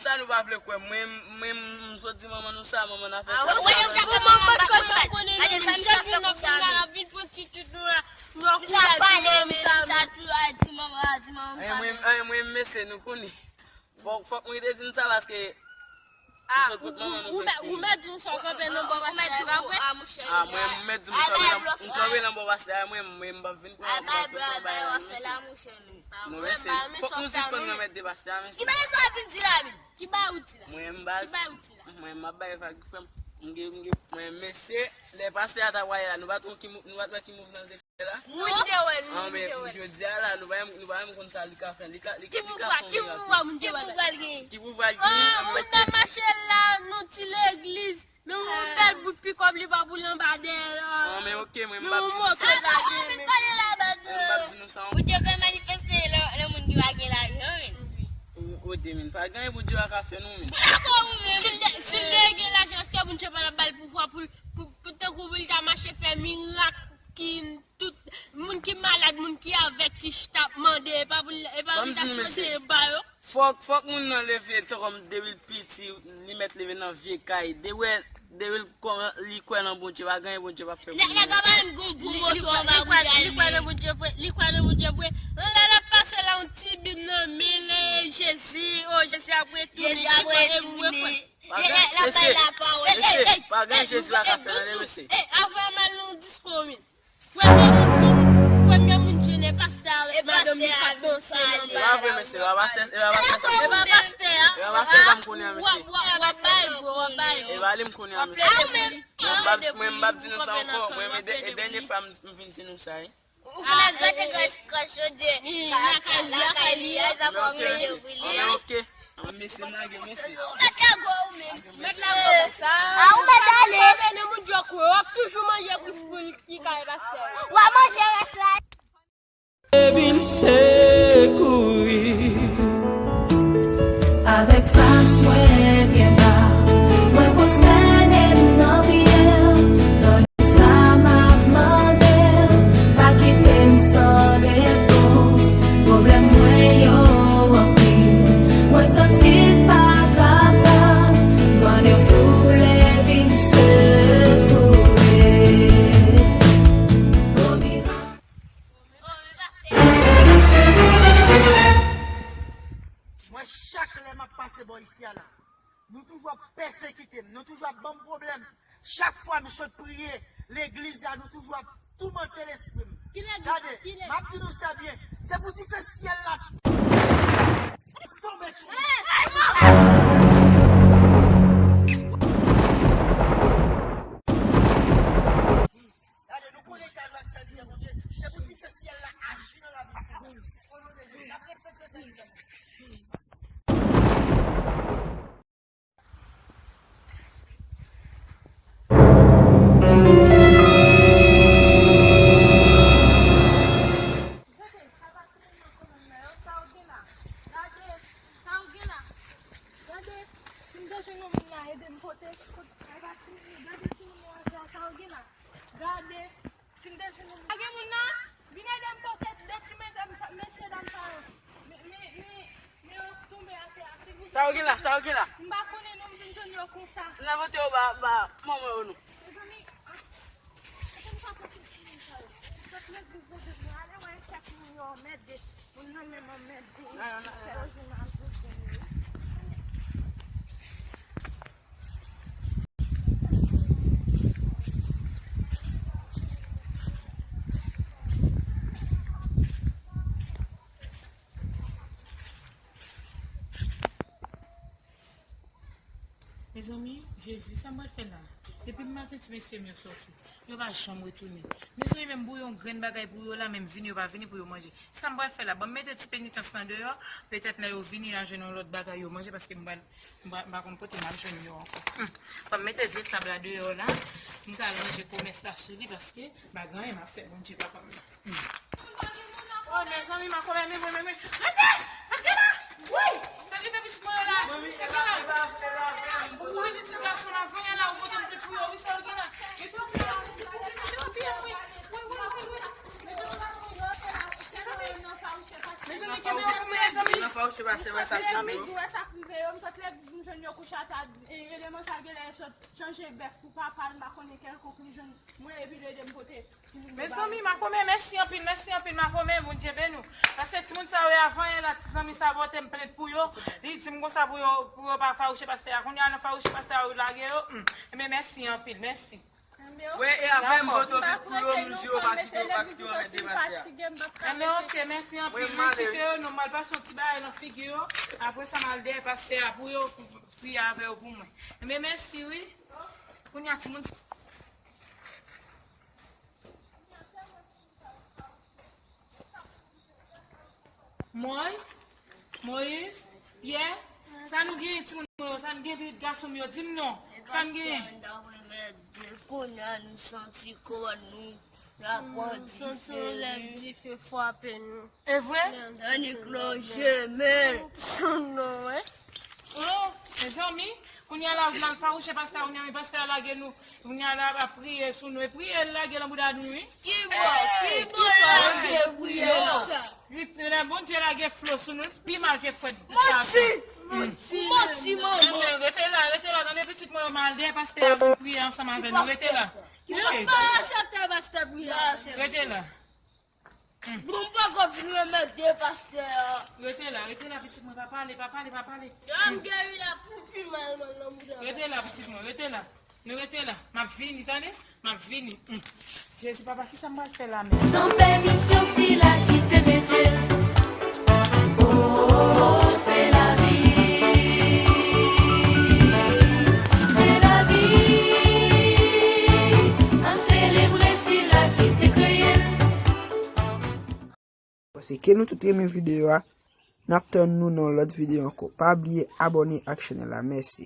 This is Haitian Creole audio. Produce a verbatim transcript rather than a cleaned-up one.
sa, nou pa vle kwè. Mwen, mwen, m sot di manman nou sa, manman n a fè sa. Ou konnen m ta fè manman m pa konnen. Gade sa misye ap fè konsa menm. Vin pran ti tchit nou la. Nou ap pale menm sa. Sa tou a di manman, a di manman m sa menm. Mwen, mwen, mesye, nou konnen. Fòk, fòk mwen te di n sa paske. Ah, ou mèt di n sa w kanpe nan bò pastè a, e pa vre? Ah, mwen, m mèt di n kanpe nan, m kanpe nan bò pastè a, mwen, mwen, m p ap vin pran, m p ap vin pran bagay la, mesye. Non, mesye, fòk nou sispann nan mèt de pastè a, mesye. Ki bagay sa w ap vin di la menm? Ki bagay ou di la? Mwen, m pa, mwen, m ap bay vag, frè m. M gen, m gen, mwen, mesye, lè pastè a ta pale la, nou pa t wè ki mou-, nou pa t wè ki mouvman l te fè la? Wi, m te wè l, wi, m te wè l. Ah, men pou jodi a la, nou pa menm, nou pa menm konn sa li ka fè. Li ka, li ka, li ka fè yon mirak tou. Ki pouvwa, ki pouvwa moun te wè la? Ki pouvwa l genyen? Ah, moun nan mache la, nan ti legliz. Men yon bèl bout pikòp li pa boule anba dèyè l. Ah, men oke, mwen m p ap di nou sa. Mwen m p ap di nou sa. Bondye ka manifeste lè, lè moun ki pa gen lajan, men. Ou, ou de min. Pa gen anyen Bondye pa ka fè non, men. Si l te, si l te gen lajan, èske Bondye pa t ap ba l pouvwa pou l, pou, pou tankou pou l ta mache fè mirak ki tout moun ki malad, moun ki avèg, ki chita ap mande, e pa pou l, e pa pou l ta chante ba yo. Fòk, fòk moun nan leve, tankou depi l piti, li mèt leve nan vye kay. Depi, depi l kòman, li kwè nan Bondye, pa gen anyen Bondye p ap fè pou li. Nèg la pa menm gon bon moto anba bouda l, li kwè nan Bondye vre, li kwè nan Bondye vre. Lè l ap pase la, yon ti bib nan men l, Jezi, o Jezi ap retounen, li kwè nan Bondye vre. Pa gen, mesye, mesye, pa gen Jezi pa ka fè anyen, mesye. Avan m al nan yon disko, wi. Premye moun jwenn, premye moun jwenn e pastè a avèk madanm li k ap danse nan bal la. E pa vre, mesye, e pa pastè, e pa pastè sa m konnen. E pa pastè a. E pa pastè sa m konnen an, mesye. W ap, w ap, w ap bay vre, w ap bay vre. E pa li m konnen an, mesye. Mwen m p ap, mwen m p ap di nou sa ankò. Mwen, e dè-, e dènye fwa m, m vin di nou sa, wi. Ou konnen gate gras, gras jodi, lakay, lakay li a, sa fò brile, brile. Oke. Mesye, m lage, mesye. Ou mèt lage ou menm. Mèt lage konsa. A, ou mèt ale. Sa vle di moun yo kou yo toujou manje plis pou li ki kay pastè. W a manje rès la. Vin sekouri. Avèk fas mwen byen ba, mwen pwostène m nan pye w. Tande sa m ap mande w, pa kite m san repons. Pwoblèm mwen yo anpil, mwen santi m pa kapab. Mande w souple vin sekouri. O mirak. Mwen, chak lè m ap pase bò isi a la, nou toujou ap pèsekite m, nou toujou ap ban m pwoblèm. Chak fwa m sot priye legliz la, nou toujou ap toumante lespri m. Gade, m ap di nou sa byen, se pou dife syèl la tonbe sou nou. Gade, nou konnen kay nou ak sèvitè Bondye, se pou dife syèl la aji nan lavi nou. O non de Jezi, n ap respekte sèvitè Bondye. Gade, sa pa timoun nan kanmenm nan, yo, sa w gen la? Gade, sa w gen la? Gade, si m te jwenn yon moun la, ede m pote, kote, ay, pa timoun yo, gade timoun yo, sa, sa w gen la? Gade, si m te jwenn yon moun. Pa gen moun nan, vin ede m pote de ti medam sa, mesye dam sa yo. Mi, mi, mi, mi yo tonbe atè a, silvouplè. Sa w gen la, sa w gen la? M pa konnen non, m vin jwenn yo konsa. N a vote yo ba, ba manman yo non. Mezanmi, ah, e konn sa pote timoun sa yo. Sot legliz de Bondye, ale wè kèk moun yo anmède. Moun nan menm anmède. Fè yo jwenn azout dèyè yo. Mezanmi, Jezi, sa m pral fè la? Depi m maten ti mesye m yo sòti, yo pa janm retounen. Mezanmi, menm pou yon grenn bagay pou yo la, menm vini yo pa vini pou yo manje. Sa m pral fè la? Ban m mete ti penitans lan deyò, petèt lè yo vini, y a jwenn yon lòt bagay yo manje, paske m pral, m pa, m pa konn kote m ap jwenn yo ankò. Hmm. Ban m mete vye tab la deyò la, m ka ranje komès la sou li, paske m pa gen anyen m ap fè Bondye papa m nan. Hmm. Oh, mezanmi, makomè, men mwen, men mwen. Rete! Sa k gen la? Wi! Sa k gen pitit mwen yo la? Sa k gen la? Ou kouri pitit gason la, vanyan la, ou pote m plen pou yo. Wi, sa yo gen la? Mete yo pi, mete yo pi, wi. Wi, wi, wi, wi. Mezanmi, kenbe yo pou mwen, mezanmi. Nan fawouche pastè, wè sa k fè yo. Mezanmi, wè sa k rive yo, m sot legliz, m jwenn yo kouche atè, e, eleman sa genlè sot chanje bèf pou papa l, m pa konnen kèlkonk li jwenn mwen, epi l ede m pote. Mezanmi, makomè, mèsi anpil, mèsi anpil, makomè, Bondye beni w. Paske timoun sa yo, avan yè la, ti zanmi sa pote m plent pou yo. Li di m konsa pou yo, pou yo pa fawouche pastè a. Kounye a, nan fawouche pastè a, yo lage yo. Hmm. Ebyen, mèsi anpil, mèsi. Wi, e avè m, m pote yo plent pou yo, m di yo pa kite yo, pa kite yo anmède pastè a. Ebyen, oke, mèsi anpil. Mwen kite yo, non, m al pase yon ti bagay nan figi yo. Apre sa, m al dèyè pastè a pou yo, pou priye avè yo pou mwen. Ebyen, mèsi, wi. Kounye a, timoun. Mwen, Moyiz, Pyè, sa nou genyen timoun mwen yo, sa nou genyen pitit gason m yo, di m non, sa n genyen? Kounye a nou santi kò nou, la pran dife, lè dife frape nou. E vre? Annik lonje men. Non, wi. Oh, mezanmi, kounye a la, ou vin al fawouche pastè a, kounye a, men pastè a lage nou, kounye a la, ap priye sou nou, e priye l lage nan bouda nou, wi. Ki bò, ki bò lage priye a? Wi, lè Bondye lage flo sou nou, pi mal ke frèt. Manti! Manti, manman! Rete la, rete la, tande pitit mwen yo, m al dèyè pastè a pou priye ansanm avè nou, rete la. Kouche. Pastè, pastè, priye. Rete la. Bon, m poko fin remèt de pastè a. Rete la, rete la, pitit mwen, pa pale, pa pale, pa pale. Yo, m geri la pou pi mal, man, nan bouda. Rete la, pitit mwen, rete la. Nou rete la. M ap vini, tande? M ap vini. Hmm. Jezi, papa, kisa m pral fè la menm? Sanble misyon sila ki te mete l. Oh, se lavi. Se lavi. Ann selebre sila ki te kreye l. Paske nou tout renmen videyo a, N ap tann nou nan lòt videyo ankò. Pa bliye abòne ak chanèl la. Mèsi.